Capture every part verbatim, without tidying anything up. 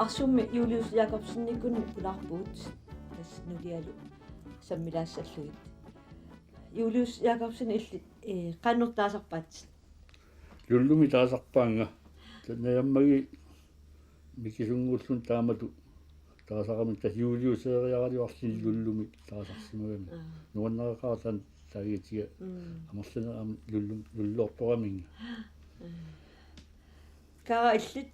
Arsummi Julius Jakobsenikkut pulaarpugut, tassa nulialu sammilaassallugit. Julius Jakobsen, illit, eh, qanoq taasarpaatit? Lullumi taasarpaannga. Taanna jammagi mikisunnguulluni taamatut taasarami, tassa Juliuseeriaraluarluni lullumi taasarsimagami. Aa. Nuannareqaaq taanna taagitiga. Mm. Amerlanerit aamma lullum-, lulloortoraminnga. Mm. Kaara, illit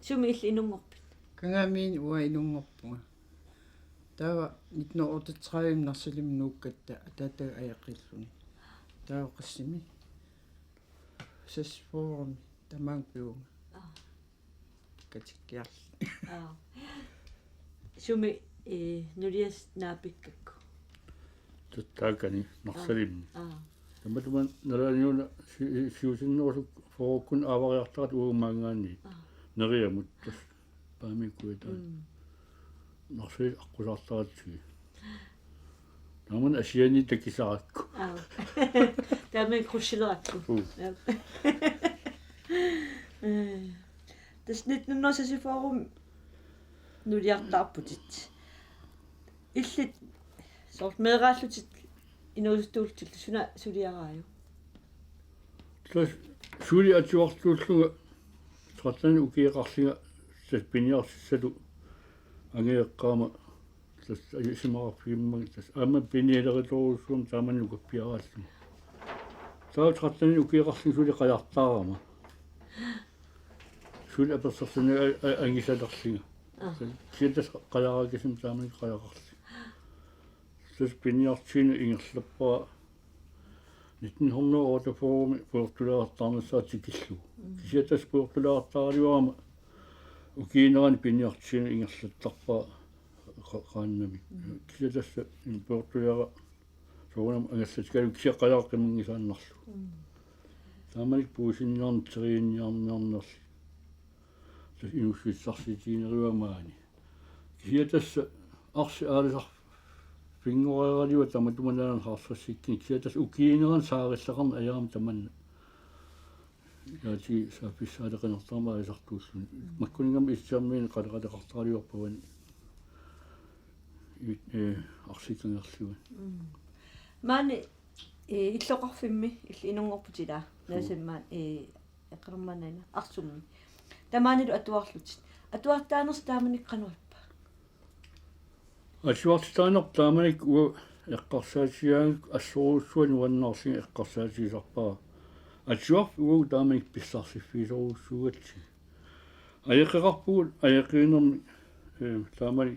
sumi illit inunngorpit? Kangaamiini uanga inunngorpunga. Taava nitten hundrede otteogtredive Narsarlimmi nuukkatta ataataga ajoqilluni. Taava qassimi? Seksogfyrremi tamaanga pivunga. Aa. Katikkiarli. Aa. Sumi, eh, nuliassat naapikkakku? Taakani Narsarlimmi. Aa. Tamatuma nalaaniuna si-, siusinnerusukkut fyrrekkunni aavariartaratsigit uagut maanngaanniit. Aa. Neriamut tassa Paamiut Kujataani. Mm. Narsarsuaq aqqusaartaratsigit. Taamani Aasianni takusarakku. Aa. Taamani krydsilerakkit. Uu. Ja. Eh. Tassa nitten hundrede seksogfyrre nuliartaarputit. Illit soorlu meeraallutit inuusuttuullutillu suna suliaraajuk? Tassa suli atuartuullunga tretten ukioqarlunga tassa piniartissatut angajoqqaama tassa isumaqarfigimmanga tassa aamma pinialertorujussuugama taamani nukappiaraallunga. Taava tretten ukioqarlunga suli qajartaarama. Suli apersorsuunnanga a-, a-, angisalerlunga. Aa. Kisianni tassa qajaraakisima taamani qajaqarlunga. Tassa piniartitsineq ingerlappara nitten hundrede otteogfyrremi pujortulaartarnissaa tikillugu. Mm. Kisianni tassa pujortulaartaraluarama ukiuunerani piniartitsineq ingerlattarpara qa-, qaannamik. Mm. Kisianni tassa pujortulaaraq soorunami angallatikalugu kisianni qajaq qimunngisaannarlugu. Mm. Taamanikkut puisinniarneq teriinniarniarnerli. Tassa inuussutissarsiutigineruara maani. Kisianni tassa arsaq aalisarfinngoreeraluaq tamatuma nalaani halvtredsikkuni. Kisianni tassa ukiuunerani saarilleqarneq ajorami tamanna. Ilaatigut saaffigissaaleqinertarami aalisartuulluni. Makkuninnga Itsarmiuni qaleqaleqartaraluarpavani. Ivit-, eh, arsikkut kangerluani. Mm. Maani, eh, illoqarfimmi illit inunngorputit ilaa. Suu. Naassammaan, eh, eqqaamanerma Arsummi. Tamaanilu atuarlutit. Atuartitaanersi taamanikkut qanoq ippa? Atuartitaanerput taamanikkut uanga eqqarsaatigaangakku assorujussuaq nuannaarlunga eqqarsaatigisarpara. Atuarfik uagut taamanikkut pissarsiffigisorujussuugatsigit. Ajoqeqarpugut ajoqinermi, eh, taamani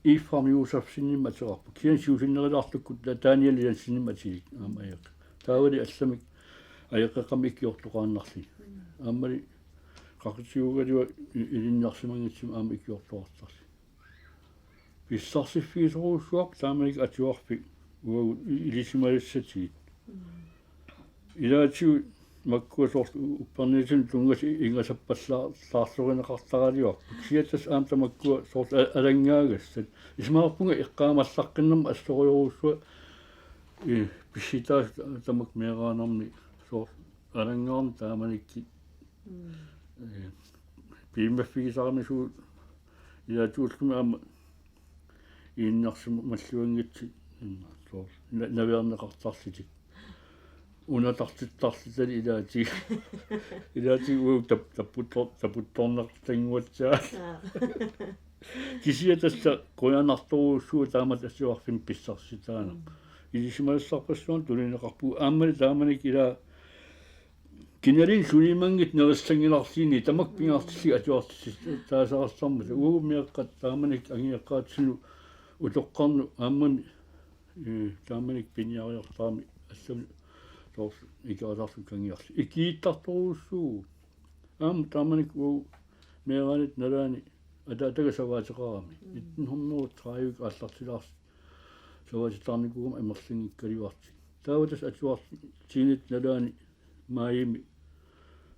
Efraim Josefsenimik ateqarpoq. Kisianni siusinnerulaartukkut Da-, Daniel Jensenimik atilik aamma ajoqeq. Taavali allamik ajoqeqarmik ikiortoqaannarluni. Aammali qaqutiguugaluaq i-, ilinniarsimanngitsumik aamma ikiortoqartarluni. Pissarsiffigisorujussuarput taamanikkut atuarfik uagut i-, ilisimasassatigut. Ilaatigut makkua soorlu u-, uppernarsaatinut tunngasut ingasappallaarlorineqartaraluarput. Kisianni tassa aamma tamakkua soorlu a-, alanngaagassaat. Isumaqarpunga eqqaamallaqqinnermut assorujussuaq, eh, pissutaasut tamakku meeraanermi soorlu alanngaarneq taamanikkut. Mm. Eh, piumaffigisarami suut ilaatigut ullumi aamma iinnarsimalluanngitsut immaqa soorlu na-, naviarneqartarlutik. Unatartittarlutali ilaatigut. Ilaatigut uagut tap-, taputtor-, taputtornartannguatsiaat. Aa. Kisianni tassa qujanartorujussuuvoq taamatut atuarfimmi pissarsitaaneq. Mm. Ilisimasassarpassuarnik tunineqarpugut aammali taamanikkut ilaa kinaluunniit sunimanngitsoq nerissanngilarluunniit tamakku pingaartillugit atuartitsisartassarmata. Uagut meeqqat taamanikkut angajoqqaatitsinut utoqqarnut aammami, eh, taamanikkut piniariartarami allamik soorlu ikerasaarluni kangiarlugu. Ikiittartorujussuuvugut. Aamma taamanikkut uagut meeraanitta nalaani ataataga savaateqarami. Mm. Nitten hundrede tredive aallartilaarlugu savaatitaarnikuugama amerlanngikkaluarlugu. Taava tassa atuartiginit nalaani maajimi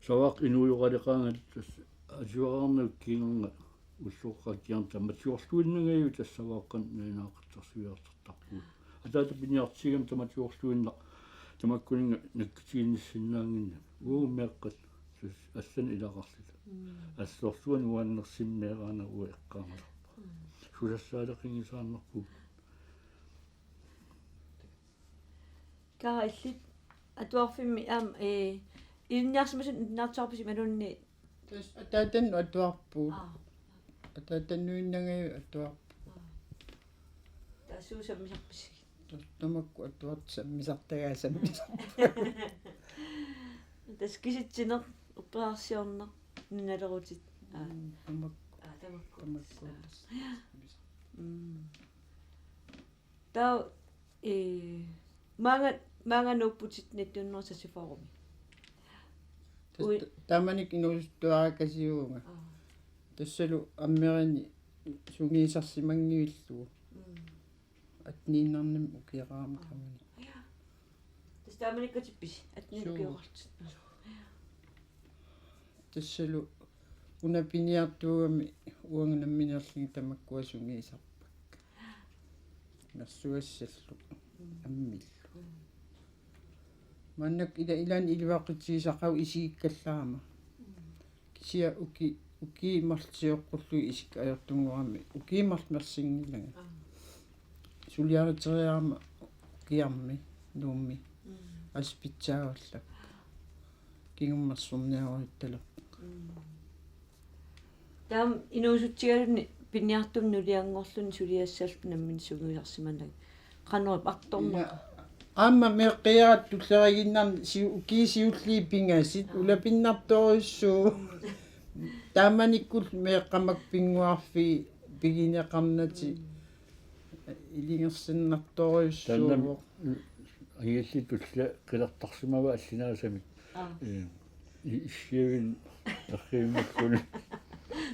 savaaqqat inuujoqaleqaangat tassa atuararneq kiingerna ulloqeqqaakkiarneq tamatiorluinnangajagut tassa savaaqqanik nalunaaquttarsuiartortarpugut. Ataata piniartitigama tamatiorluinnaq tamakkuninnga nakkutiginnissinnaannginnami. Uagut meeqqat tassa allanik ilaqarluta. Mm. Assorsuaq nuannersimmeeraanera uanga eqqaamalerpunga. Mm. Susassaaleqinngisaannarpugut. Kaara, illit atuarfimmi aamma, ee, ilinniarsimasut nunatsiarpisi imaluunniit? Tassa ataatanut atuarpugut. Aa. Ataatannuinnangajagut atuarpugut. Aa. Taava suut sammisarpisigit? Tassa tamakku atuartut sammisartagaat sammisarpagut. Tassa kisitsineq upperisarsiorneq nunalerutit. Aa. Mm, tamakku. Aa, tamakku. Tamakku. Aa. Tassa. Mm. Taava, ee, maanga, maanga nuupputit nitten hundrede seksogfyrre-mi? Tassa ui- ta-, taamanikkut inuusuttuarakasiuvunga. Aa. Tassalu ammerani sungiusarsimanngivillugu. Mm. Atteniinnarnimi ukioqarama. Aa. Taamani. Ja. Tassa taamanikkut atippisi, atteniinnarnimi. Suu. Ukioqarlutit. Tassalu una piniartuugami uanga nammineerlunga tamakkua sungiusarpakka. Nersugassallu. Mm. Ammillu. Mm. Maannakkut ila-, ilaanni iluaqutigisaqaaq isigikkallarama. Mm. Kisianni uki-, ukiut marluk sioqqullugit isikka ajortunngorami. Ukiut marluk mersinngilanga. Aa. Suliariteriarama ukiarmi, Nuummi. Mm. Aspitsaavallappa. Kingummersorniarujuttalerpakka. Mm. Taava inuusutsigaluni piniartumik nulianngorluni suliassalluta nammineq sungiusarsimanagit. Qanoq artornaqa? Ila, aamma meeqqiaat tulleriiginnarni siu-, ukiut siulliit pingasut, aa, ulapinnartorujussuuvoq. Mm. Taamanikkullu meeqqat makku pinnguarfiit pigineqarnatik. Mm. Ilungersunartorujussuuvoq. Taanna angillit tullia qilertarsimavaat allinaasamik. Aa. Ee, i-, issiavin erriimmikkunik.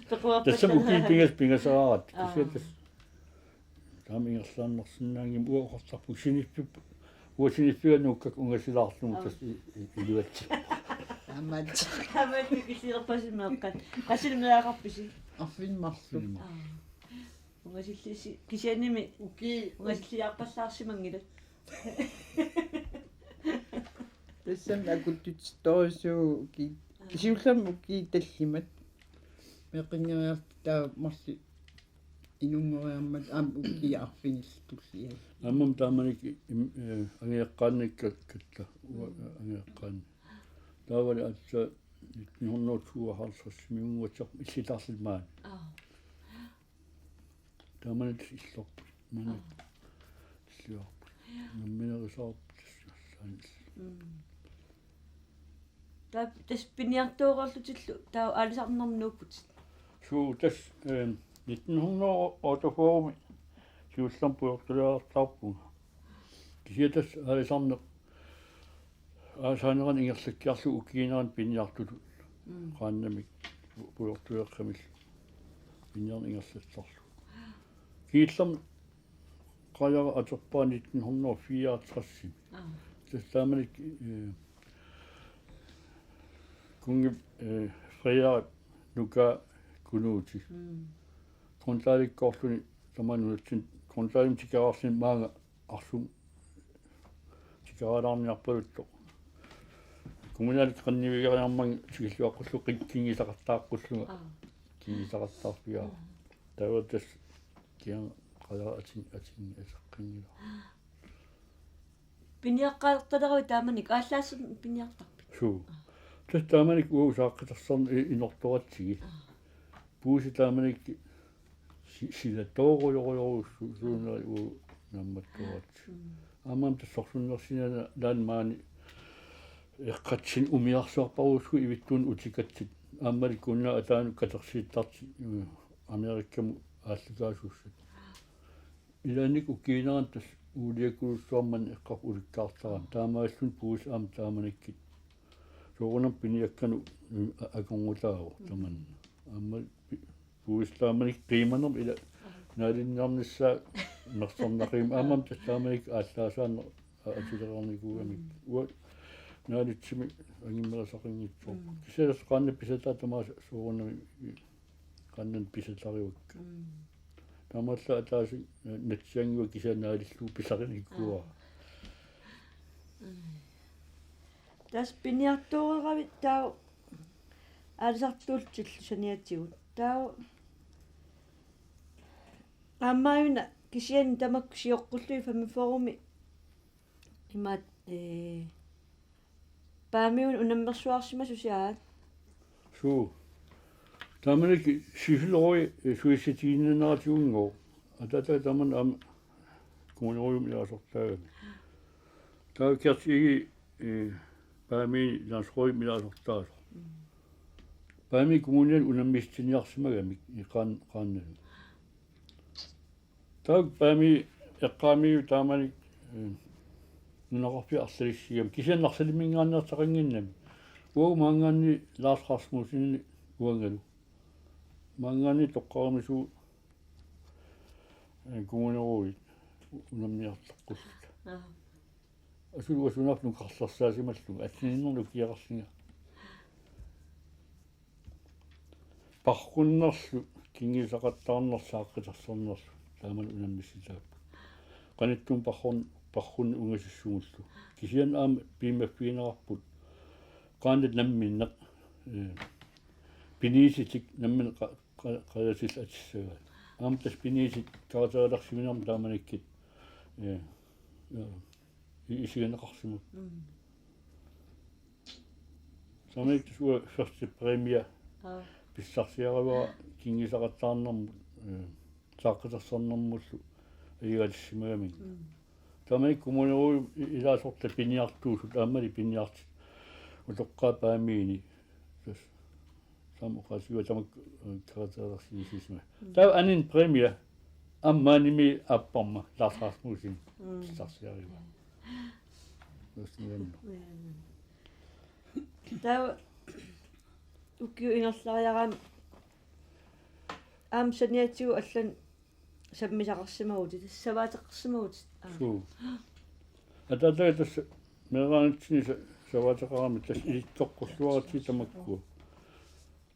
Pequarpallanera. Tassami ukiut pingasut pingasaraarakkit. Aa. Kisianni tassa taama ingerlaannarsinnaanngimmat uanga oqartarpunga siniffip-, uanga siniffiga nuukkakka ungasilaarlugu. Aa. Tassa i-, i-, iluatsippoq. Aamma. Aamma kisilerpassi meeqqat. Qassit meeraqarpisi? Arfineq-marluk. Arfineq-marluk. Aa. Ungasillissi-, kisiannimi. Ukiut. Ungasilliarpallaarsimanngilaq. Tassami akuttuttorujussuuvoq ukiut. Aa. Kisiullermik ukiut tallimat. Meeqqanngeriarluta taava marluk inunngoriarmata aamma ukiut arfinillit tulliat. Aammami taamanikkut im-, ee, angajoqqaannikkakka uanga, mm, angajoqqaanni. Taavali aatsaat nitten hundrede tooghalvtredsimiunnguatsiarpoq illitarluni maani. Aa. Taamani illorput. Maanna. Aa. Illiarput. Nammineerisaarput tassa allaanillu. Mm. Taava tassa piniartooreerlutillu taava aalisarnermut nuupputit? Suu, tassa, ehm, nitten hundrede otteogfyrre-mi siullermik pujortuliartaarpunga. Kisianni tassa aalisarneq aasaanerani ingerlakkiarlugu ukiuunerani piniartutut. Mm. Qaannamik pu-, pujortuleqqamillu piniarneq ingerlatsisarlugu. Kingullermik qajara atorpara nitten hundrede fireogtres. Aa. Tassa taamanikkut, eh, kunngip, eh, Frederik nukaa Kunuuti. Mm. Grundalikkoorluni tamaani nunatsinni Grundalimik tikeraarluni maanga arsum tikeraalaarniarpaluttoq. Kommunalip qannivigiinnarmat tikilluaqqullugu qik-, kinngusaqattaaqqullunga. Aa. Kinngusaqattaarpiaa. Mm. Taava tassa kian qajara atin-, atin-, ateqqinngilaq. Piniaqqaartaleruit taamanikkut aallaassamik piniartarpit? Suu. Aa. Tassa taamanikkut uagut saaqqitarsaarneq i-, inortoratsigit. Aa. Puisit taamanikkut si-, silatoorujorujorujussuunerit uagut naammattoratsigit. Mm. Aammami tassa sorsunnersinermi ilaanni maani eqqatsinni umiarsuarparujussuit ivittuunut utikatsut. Aammali kunnaa ataanut katersuuttartut, mm, Amerikamut aallakaasussat. Ilaannikkut ukiuunerani tassa uuliakkulussuarmik eqqarpoq ulikkaartarami. Taamaalilluni puisit aamma taamanikkut. Soorunami piniakkanut, mm, a-, akornutaavoq tamanna. Aamma pi-, puisit taamanikkut qiimanermik ila naalinniarnissaat nersornaqigami aammami tassa taamanikkut aallaasaanneq a-, atulereernikuugamik. Mm. Uanga naalitsumik angimmerisarinngitsoq. Mm. Kisianni qaannat pisataa tamaasa soorunami qaannat pisatarivakka. Mm. Taamaallaat ataaseq, eh, natsiannguaq kisianni naalillugu pisarinikuuara. Aa. Mm. Tassa piniartooreeravit taava aalisartuullutillu saniatigut. Taava aamma una kisianni tamakku sioqqullugit femogfyrremi imaat, eh, Paamiuna unammersuarsimasusi aat? Suu. Taamanikkut psykologi, eh, suissutigiinneratigunngooq. Ataata taamani aamma kommunerådimi ilaasortaagami. Taava Gerti Egede, eh, Paamiuni landsrådimi ilaasortaasoq. Mm. Paamiuni kommunini unammissutiniarsimagamik i qaan-, qaannani. Taava Paamiut eqqaamiuk taamani, eh, nunaqarfiit arlalissigami. Kisianni Narsarminngaanneersaqannginnami. Uagut maanngaanniit Lars Rasmussenip uangalu. Maanngaanniit toqqarumisut, eh, kommunerådit unammiartoqqulluta. Aa. Asuli uanga sunaaffa nukarlersaasimallugu, attenitsinni ukiaqarlunga. Parrunnerlu, kinngusaqattaarnerlu, saaqqitersornerlu taamani unammissutaapput. Qanittumi parrun-, parrunneq ungasissumullu. Kisianni aamma piumaffigineqarput qaannat namminneq, eh, piniusutik namminneq qa-, qa-, qajasut atissagaat. Aamma tassa piniusut karakterilisimanermut taamanikkut, eh, eh, i-, isigineqarsimavoq. Mm. Taamanikkut tassa uanga første præmie, aa, pissarsiarivara kinngusaqattaarnermut, eh, saaqqitersornermullu ajugaassimagamiuk. Mm. Taamanikkut kommunerådip i-, ilaasortat piniartuusut, aammali piniartut, utoqqaat Paamiuni. Tassa taama oqaatigaa tamakku, eh, karakterilisimaneq. Mm. Taava anden præmie, aamma maanimi aapparma, Lars Rasmussen, mm, pissarsiarivara. Tassa nuanneq. Mm. Taava ukiut ingerlariaraanni aamma saniatigut allanut sammisaqarsimavutit, tassa savaateqarsimavutit. Aa. Suu. Ataataga tassa meeraanitsinni sa-, savaateqarami, tassa ilitsoqqulluaritsigit tamakkua.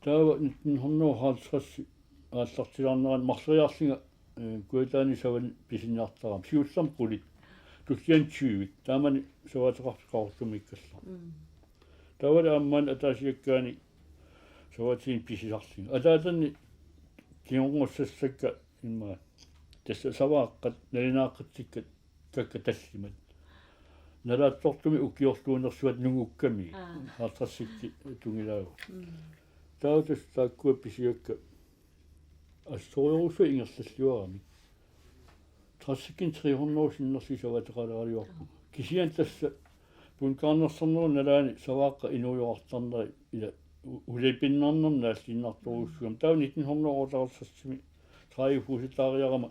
Taava nitten hundrede og halvtreds aallartilaarnerani marloriarlunga, eh, Kujataani savani pisiniartarami. Siullermik qulit. Tulliani tyve. Taamani savaateqarfik Qaqortumiikkallarpoq. Mm. Taavalu aamma maani ataasiakkaani savaatinik pisisarlunga. Ataatani kingornussassakka immaqa. Tassa savaaqqat, nalunaaqqatsikkat kakkat tallimat. Nalaatsortumik ukiorluunersuat nungukkamigit. Aa. Halvtredsit tungilaavoq. Mm. Taava tassa taakkua pisigakka assorujussuaq ingerlalluaramik. Tressikkunni tre hundrede sinnerlugit savaateqaleraluarpunga. Kisianni tassa punkaarnersornerup nalaani savaaqqat inuujoqartarnerat ila u-, ulapinnarnermik naalliinnartorujussuugami. Taava nitten hundrede og otteoghalvtredsimi tredive fuusitaariarama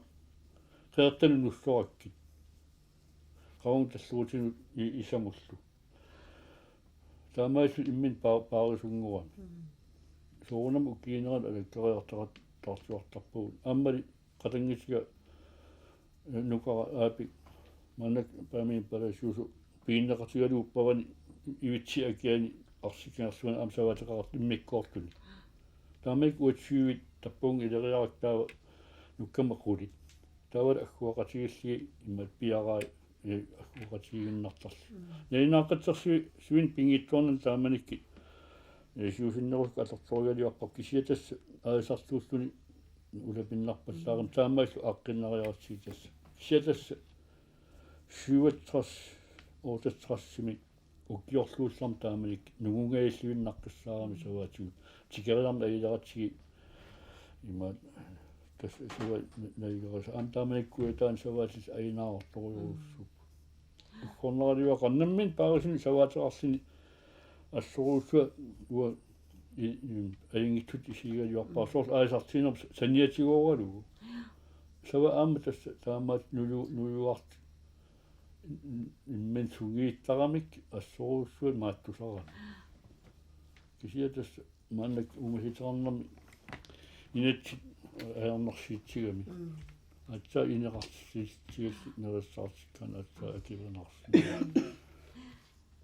qeqertanut nussorakkit. Qavunga talluutinut i-, isamullu. Taamaasilluni imminut paa-, paarisunngoramik. Mm. Soorunami ukiuunerani alakkariartaqattaartuartarpagut. Aammali qatanngutiga, eh, nukara aapik maannakkut Paamiuni Palaciusoq piginneqatigalugu uppavani Ivitsi Akiani arsikkiarsuani aamma savaateqartoq immikkoortuni. Taamanikkut uatsuivit tappunga ileriarakku taava nukkama qulit. Taavalu agguaqatigillugit imaat piarai, eh, agguaqatigiinnartarlugit. Mm. Nalunaaqqatsersuineq pinngitsoornani taamanikkut, eh, siusinnerusukkut atortorigaluarparput kisianni tassa aalisartuulluni ulapinnarpallaarami, mm, taamaasilluni aaqqiinnariaratsigit tassa. Kisianni tassa syvogtres, otteogtresimi ukiorluullarmi taamanikkut nungungajalluinnaqqissaarami savaatigut. Tikeriarneq ajuleratsigit imaat tassa savaat na-, najugarisat. Aamma taamanikkut Kujataani savaatit ajunaartorujussuupput. Uggornaraluaqaaq nammineq paarisunik savaateqarluni assorujussuaq uanga i-, i-, ajunngitsutut isigigaluarpara. Mm. Soorlu aalisartuunerput saniatigooralugu. Sava aamma tassa taamaattoq nulu-, nuluartoq imminut sungiuttaramik assorujussuaq maattusaramik. Kisianni tassa maannakkut ungasisarnermi inatsit ajornarsiutsigami. Mm. Aatsaat ineqartitsigallit nerissaartikkaanni aatsaat akilerinarsut.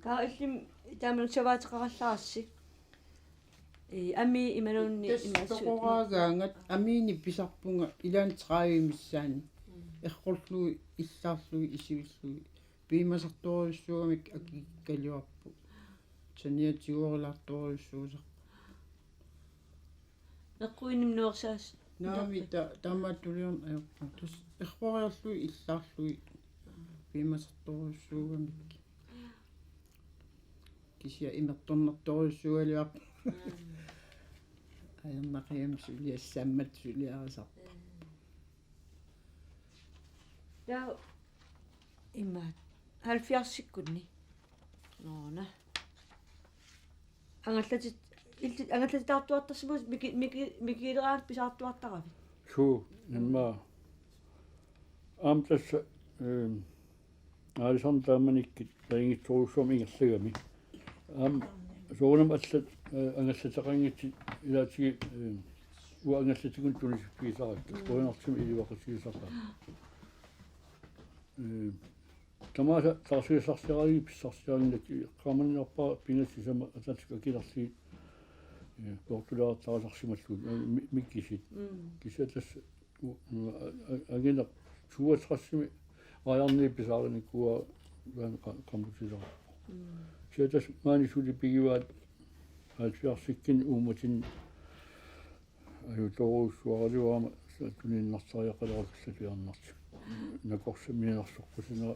Kaarlimi tamanut savaateqarallarassi. Ee, amii imaluunniit. Tassa imaassuit toqoraagaangat amiinik pisarpunga ilaanni tredive missaani. Errorlugit, illaarlugit, isivillugu. Piumasartorujussuugamik akikkaluarpoq. Saniatigoorulartorujussuusarpoq. Eqquinnimi nuersaas. Naamik ta-, taamaattuliorneq ajorpara. Tassa erroriarlugit illaarlugit piumasartorujussuugamik. Kisianni imertornartorujussuugaluarpoq. Ajornaqigamik suliassammat suliarisarpoq. Taava imaat halvfjerdsikkunni. Noona. Angallatit-, illit angallatitaartuartarsimavit miki-, miki-, mikiileraangat pisaartuartaravit? Suu, immaqa. Aamma tassa, ehm, aalisarneq taamanikkut taanngitsorujussuarmik ingerlagami. Aamma soorunami allat, eh, angallateqanngitsut ilaatigut, eh, uanga angallatigunik tunisippigisarakkit. Qujanartumik iliuaqutigisaqaat. Eh, tamaasa taarsigassarsiaralugu pissarsiarinngilatit, eqqaamanerpaaq pingasut sisamat ataatsikkut akilerlugit, eh, poortuleertarisarsimallugu, eh, mi-, mikisut. Mm. Kisianni tassa u-, u-, a-, a-, angineq toogtresimi rajarniit pisaarinikuuara taanna qa-, qamutilerpoq. Mm. Kisianni tassa maani suli pigivaat halvfjerdsikkunni uummatinni ajutoorujussuaraluarama sa-, tuniinnartariaqalerallarluarnartik. Nakorsaq mianersoqqusinera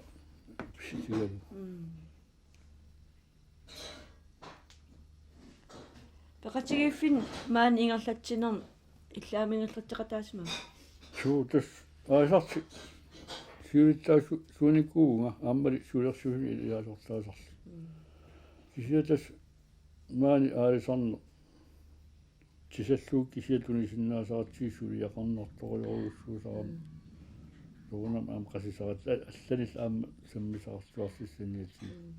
pissutigalugu. Mm. Peqatigiiffinni maani ingerlatsinermi illit aamma ingerlatseqataasimavit? Suu, tassa aalisartut siulittaasuu-, suunikuuvunga aammali siulersuisuni ilaasortaasarluni. Mm. Kisianni tassa maani aalisarneq tisallugu kisiat tunisinnaasaratsigu suliaqarnartorujorujussuusarami. Mm. Soorunami aamma qasisaratta a-, allanillu aamma sammisaqartuarsinnaanersugut. Mm.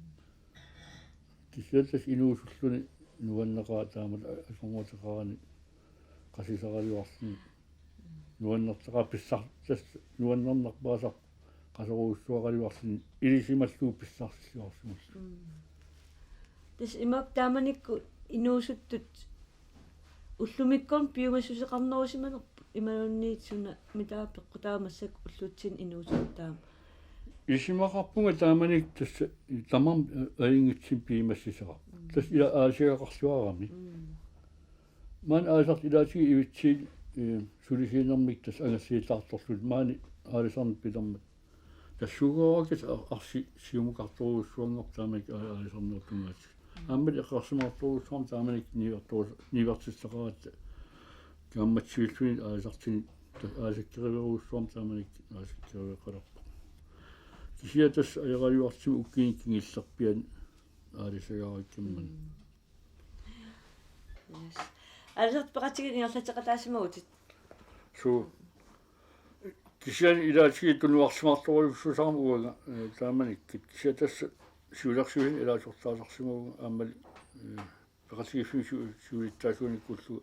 Kisianni tassa inuusulluni nuanneqaaq taamatut a-, akornuteqarani qasisaraluarluni. Nuannertaqaaq pissar-, tassa nuannernerpaasaq qasorujussuaraluarluni ilisimallugu pissarsilluarsimallugu. Mm. Tassa imak taamanikkut inuusuttut ullumikkornit piumassuseqarnerusimanerput imaluunniit suna mitaava peqqutaava massakkut ullutsinni inuusuttut taama. Isumaqarpunga taamanikkut tassa tamarmik ajunngitsumik piumassuseqarput. Mm. Tassa ila aalisagaqarluarami. Mm. Maani aalisartut ilaatigut ivitsuut, eh, sulisiinermik tassa angalliittaartorlugit maani aalisarneq pilermat. Tassuugoorakkit a-, arsaq siumukartorujussuanngorpoq taamanikkut a-, aalisarnerup tungaatigut. Aammalu eqqarsaatigisorujussuarmik taamanikkut niuertorus-, niuertissaqaratta kaammattuilluni aalisartuni ta-, aalisakkeriarujussuarmik taamanikkut aalisakkeriaraqalerpoq. Kisianni tassa ajoraluartumik ukkunik kingullerpianni aalisagarakkit maani. Mm. Yes. Aalisartut peqatigiit ingerlatseqataasimavutit. Suu. Kisianni ilaatigut tunuarsimartorujussuusarama uanga, eh, taamanikkut. Kisianni tassa siulersuisuni ilaasortaasarsimavunga aammalu, eh, peqatigiiffimmik siu-, siulittaasuunikkullugu,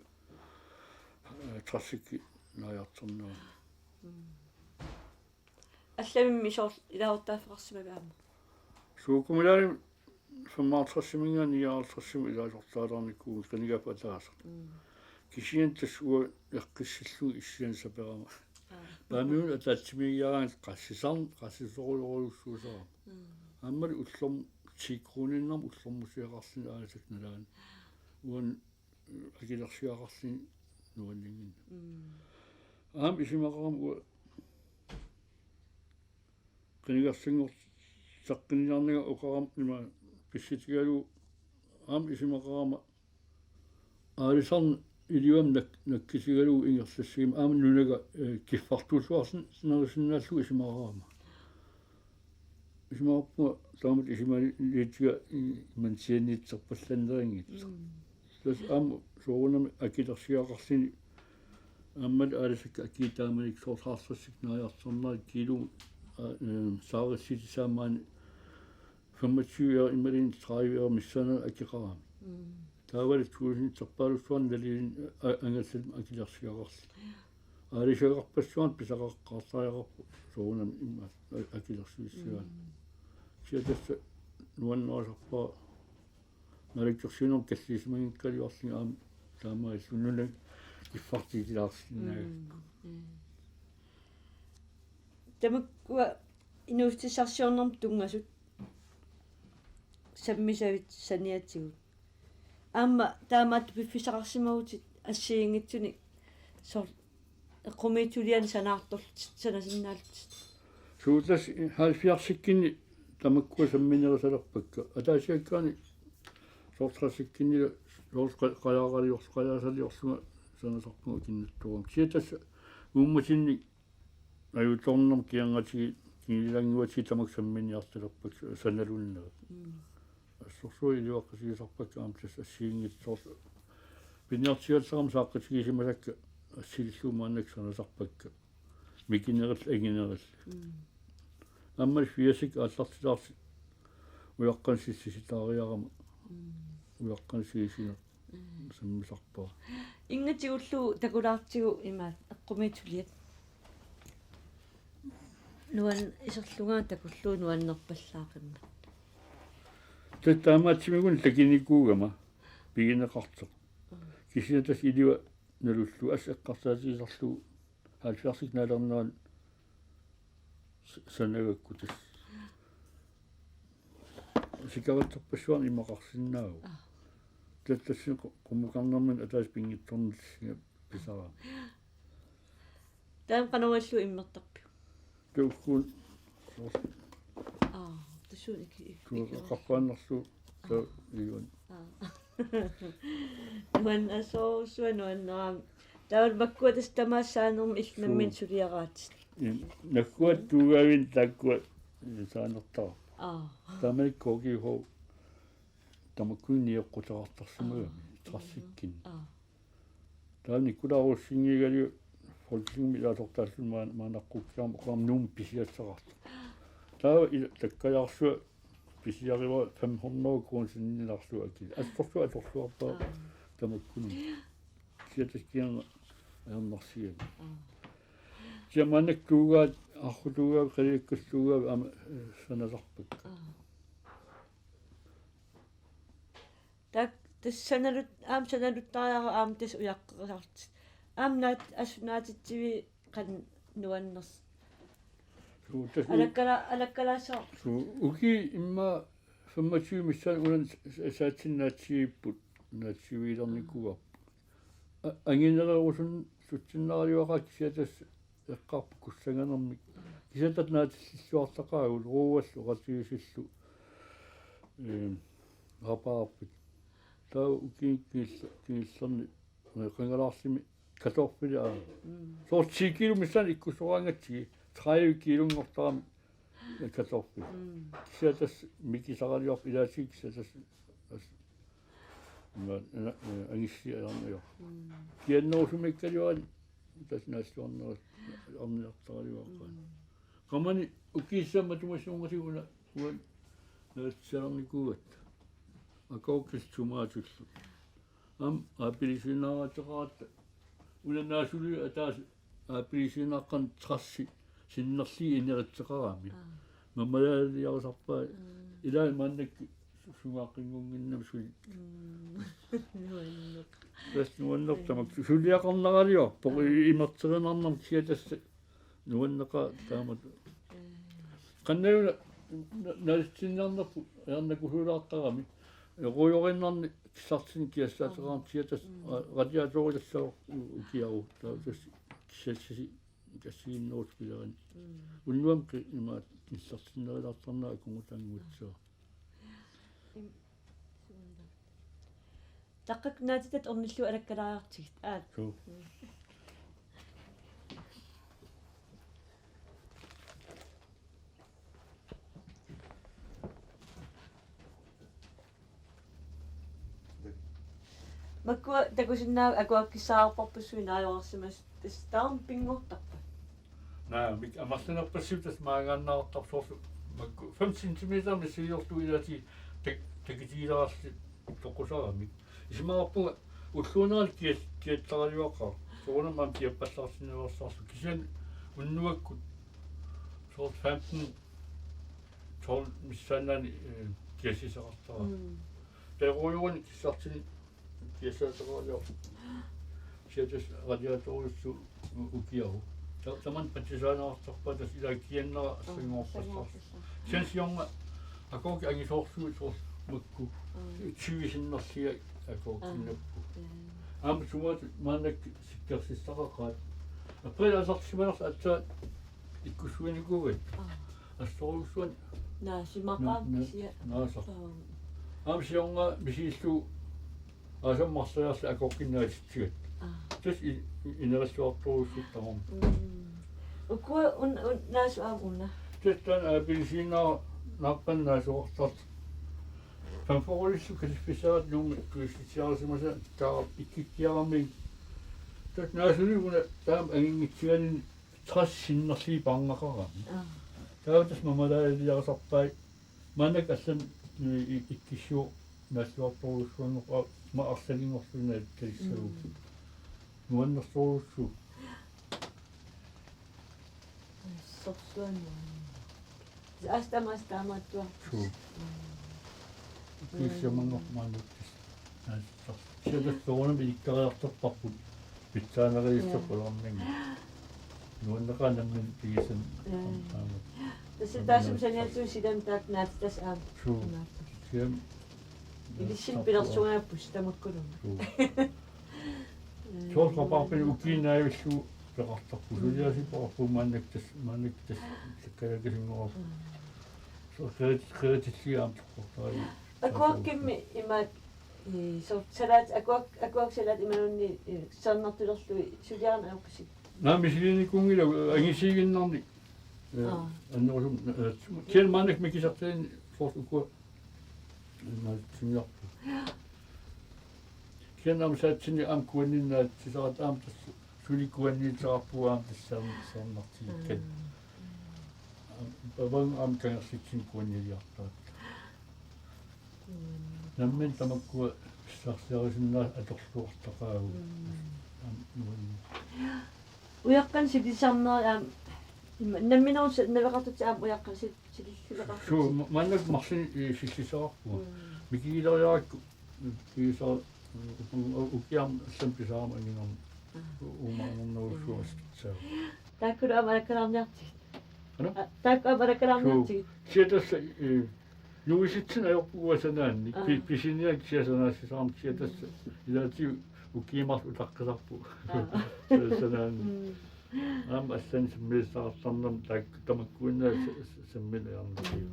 eh, tredivekkut naajartornera. Mm. Allamimmi soorlu ilaasortaaffeqarsimavit aamma? Suu, kommunalimi femoghalvtredsiminngaanniit nioghalvtredsimut ilaasortaalernikuu qinigaaffik ataaseq. Mm. Kisianni tassa uanga eqqissillugu issianik saperama. Aa. Paamiunut ataatsimiigiaraangat qassisar-, qassisorujorujussuusarama. Mm. Aammalu ullorm-, ti krooniinnarmik ullormusiaqarluni aalisakkat nalaani. Uani akilersigaqarluni nuanninngimmat. Mm. Aamma isumaqarama uanga qinigassanngorteqqinniarnanga oqarama ima pissutigalugu aamma isumaqarama aalisarneq iluamik nak-, nakkutigalugu ingerlassaguma aamma nunanga, eh, kiffartuulluarsin-, -nerisinnaallugu isumaqarama. Isumaqarpunga taamatut isumaliitiga i-, imannak sianiitserpallanneqanngitsoq. Mm. Tassa aamma soorunami akilersigaqarluni aammalu aalisakkat akii taamanikkut soorlu halvtredsit naajartornerat kiilu, a, eh, saarissutissaq maani femogtyve euro imaluunniit tredive euro missaanera akeqarami. Mm. Taavalu tuusinterpaalussuarnik nalilinnik a-, angallanneq akilersigaqarluni. Aalisagaqarpassuarnik pisaqaqqaartariaqarpoq soorunami immaqa akilersuissigaanni. Kisianni tassa nuannerusarpara naalakkersuinermut kallissimanngikkaluarlunga aamma taamaalilluni nunat kiffartuutilaarsinnaagakku. Tamakkua inuussutissarsiornermut tunngasut sammisavit saniatigut. Aamma taamaattoq piffissaqarsimavutit assigiinngitsunik soorlu eqqumiitsulianik sanaartorlutit, sanasinnaallutit. Suut tassa halvfjerdsikkunni tamakkua samminerusalerpakka. Ataasiakkaani soorlu tressikkunni soorlu qa-, qajaaqalior-, qajaasaliorlunga sanasarpunga akinnattoorama. Kisianni tassa uummatinnik ajutoornermut kingornatigut, kingulliulernguatigut tamakku samminiartalerpakka sanalunnerit. Assorsuaq iluaqutigisarpakka aamma tassa assigiinngitsut soorlu piniartigallarama saaqqutigisimasakka assillugu maannakkut sanasarpakka. Mikinerillu anginerillu. Aamma firsikkut aallartilaarlutik ujaqqanik sissisitaariarama. Ujaqqanik sissisineq sammisarpara. Ingatigullu takulaartigu imaat eqqumiitsuliat. Nuan iserlunga takullugu nuannerpallaaqimmat. Tassa taamaattumik una takunikuugama pigineqartoq. Kisianni tassa ilua nalullugu assut eqqarsaatigisarlugu halvfjerdsit naalernerani s-, sanagakku tassa. Sikaritserpassuarnik imaqarsinnaavoq. Taava tassani qu-, qummukarnermini ataaseq pinngitsoornani pisaraami. Taanna qanoq ilillugu immertarpiuk? Tuukkuun. Aa, tassuuna iki-, iki-, tuuqaqqaannarlugu taava iluani. Aa. Nuannersorsuaq nuannerami. Taava makkua tassa tamaasa saanermik illit nammineq suliaraatit. Nakkua tuugaavin taakkua saanertarput. Aa. Taamanikkut K G H tamakkununnga nioqquteqartarsimagami, tressikkunni. Aa. Taava Nikolaj Rosingip Folketingimi ilaasortaalluni maan-, maannaqqukkiarmat oqarami Nuummi pisiassaqartoq. Taava ila-, takkajaarsuaq pisiarivara fem hundrede kroner sinnilaarlugu akili. Assorsuaq atorluarpara tamakkununnga. Kisianni tassa kingorna ajornarsigami. Kisianni maannakkut tuugaat, arru tuugaat, qaliakkallu tuugaat aamma, eh, sanasarpakka. Taak tassa sanalut-, aamma sanaluttariaqarput aamma tassa ujaqqerisarlutit. Aamma naat-, assut naatitsiviit qanoq nuannersoq. Suu, tassa u-, alakkala-, alakkalaassavarput. Suu, ukiut immaqa femogtyve missaanni una s-, s-, saatsinni naatsiviupput, naatsiviilernikuuarput. A-, anginererusun-, sutsinnaraluaqaat kisianni tassa eqqarput kussanganermik. Kisianni tassa naatillilluartaqaagut ruuallu oqaatigisillu, ehm, rapaarpit. Taava ukiuni kingulli-, kingullerni, eh, qangalaarlumi kartoffelit aamma. Mm. Soorlu ti kilo missaanni ikkussoraangatsigit, tredive kilunngortarami kartoffelit. Mm. Kisianni tassa mikisaraluarpoq ilaatigut kisianni tassa as-, ima, ina-, eh, angussiarneq ajorpoq. Mm. Kiannerusumiikkaluarluni tassa naalluarnerat arniartaraluaqaat. Mm. Qamani ukiussat matuma suunngatigut una uani naalissarnikuugatta. Agurkillu tomatillu. Aamma appelsiinaateqaratta. Una naasuli ataaseq appelsiinaaqqat tressit sinnerlugit ineritseqarami. Aa. Mamalaaliarusarpai. Mm. Ilaa maannakkut su-, sungaaqqinngorninnami suli. Mm. Nuanneq. Tassa nuannertamak su-, suliaqarnaraluarpoq. Aa. I-, imerterinarnermik kisianni tassa nuanneqaaq taamatut. Mm. Qannauna na-, nalissinniarnerput ajornakusuulaartarami. Ruujoriinnarni kissartinik kiassaateqarami kisianni tassa, mm, ra-, radiatorilassavoq u-, ukiaru. Taava tassa kissassisi kassiginnerusupilerani. Mm. Unnuami qi-, imaat kissartinnerulaartarnera akungutaannguatsiaq. Im-, suunga. Taqqakka naatitat ornillugu alakkalaariartigit. Aat. Suu. Mm. Makkua takusinnaavat akuakkissaarparpassuit naajorarsimasut, tassa taama pinngortarpa? Naamik, amerlanerpassuit tassa maangaannartarput soorlu makku fem centimeter misiliorlugu ilaatigut tak-, takutigilaarlutik toqusaramik. Isumaqarpunga ulluunerani kial-, kiallaraluaqaaq. Soorunami aamma kiappallarsinnaveersarlugu kisianni unnuakkut soorlu femten tolv missaannaani, eh, kiassisaqartara. Mm. Taava uani kissartuni kiassaateqaraliorpoq. Kisianni tassa radiatorujussuaq ukiaru. Ta-, tamanna patsisaaneqartarpaa tassa ilaa kiannera. Aa, sangoorpassarsi. Sangoorpassarsi. Kisianni siorna akorki angisoorsuit soorlu makku. Mm. Tyve sinnerlugit akorkinnapput. Mm. Aamma sumaat maannakkut sikkersissaqaqaat. April aallartissimanersoq aatsaat ikkussuinikuugatta. Aa. Assorujussuaq. Naasimaqaaq na-, na-, kisianni. Naasaq. Aa. Aamma siorna misillugu aasaq marloriarlugu akorkinnaatitsigatta. Aa. Tassa i-, i-, inerissuartorujussuuvoq tamarmik. Mm. Ukua un-, un-, naasut aamma una. Tassa taanna appelsiinaa naappan naasuartartoq. Femogfyrrellu kaliffissaratta Nuummi kuisitsiarisimasai taava ikkikkiarami. Tassa naasunik una taama anginngitsigalugu tres sinnerlugit paarnaqarami. Aa. Taava tassa mamalaalersarisarpai maannakkut allamik i-, i-, ikkissuaq naalluartorujussuanngorpoq ma arlalinngorlugit naatalissagu. Mm. Nuannersorujussuuvoq. Sorsuaq nuannerpoq. Aamma tamaasa taamaattuarput. Suu. Mm. Piissamanngormat nuuttis. Naatittar. Kisianni tassa soorunami ilikkariartorparput. Pitsaanerujussuaq. Ja. Qularnanngilaq. Nuanneqaaq nammineq pigisani. Ja. Aamma. Tassa taassuma saniatigut silami taakku naatitassaaq aamma. Suu. Naatittar. Kisianni ilissinni pilersugaappusi tamakkununnga. Suu. Soorlu rabarbinik ukiinnavillu peqartarpoq. Mm. Suliaasipoqarpoq maannakkut tassa, maannakkut tassa takkalaakasinngoorpoq. Mm. Soorlu qerit-, qeritillugit aamma toqqortaralugu. Agurkimmi imaat, i, soorlu salaat, agurk-, agurk salaat imaluunniit, i, sernertulerlugit suliarinneq ajorpusi? Naa, misiliinikuunngilaq angisuuginnarnik. Eh, aa. Annerusumik, eh, kisianni maannakkut mikisartalinnik soorlu ukua imaatsinniarput. Kisianni aamma saatsinni aamma kuanniinnaatsisarput aamma tassa suli kuanniittarpugut aamma tassa sernartigikkatta. Mm. Aamma, paavang aamma kangerlitsinni kuanniiliartaratta. Mm. Nammineq tamakkua pissarsiarisinnaasatit atorluartaqaagut. Mm. Aamma nuann-. Ujaqqanik silisarneri aamma ima-, nammineq sa-, naveqartutit aamma ujaqqanik sil-, sililluleqartutit. Suu, ma-, maannakkut marlunnik, eh, silissaqarpugut. Mm. Mikigileriarakku, eh, pigisara-, eh, u-, u-, ukiaq allamik pisarama anginermik. Aa. U-, uumaannarnerujussuaq. Mm. Askitsaa. Taakkulu aamma alakkalaarniartigit. Ano? Aa, taakku aamma alakkalaarniartigit. Suu. Kisianni tassa, eh, nuisitsineq ajorpugut sanaanni. Aa. Pi-, pisiniarlugu kisianni sanaassisarami kisianni tassa. Mm. Ilaatigut ukiut marluk utaqqisarpugut. Aa. Sanaanni. Mm. Aamma allanik sammisaqartarnermi taak-, tamakkuinnaat sa-, sa-, sammineq ajornarpoq. Mm.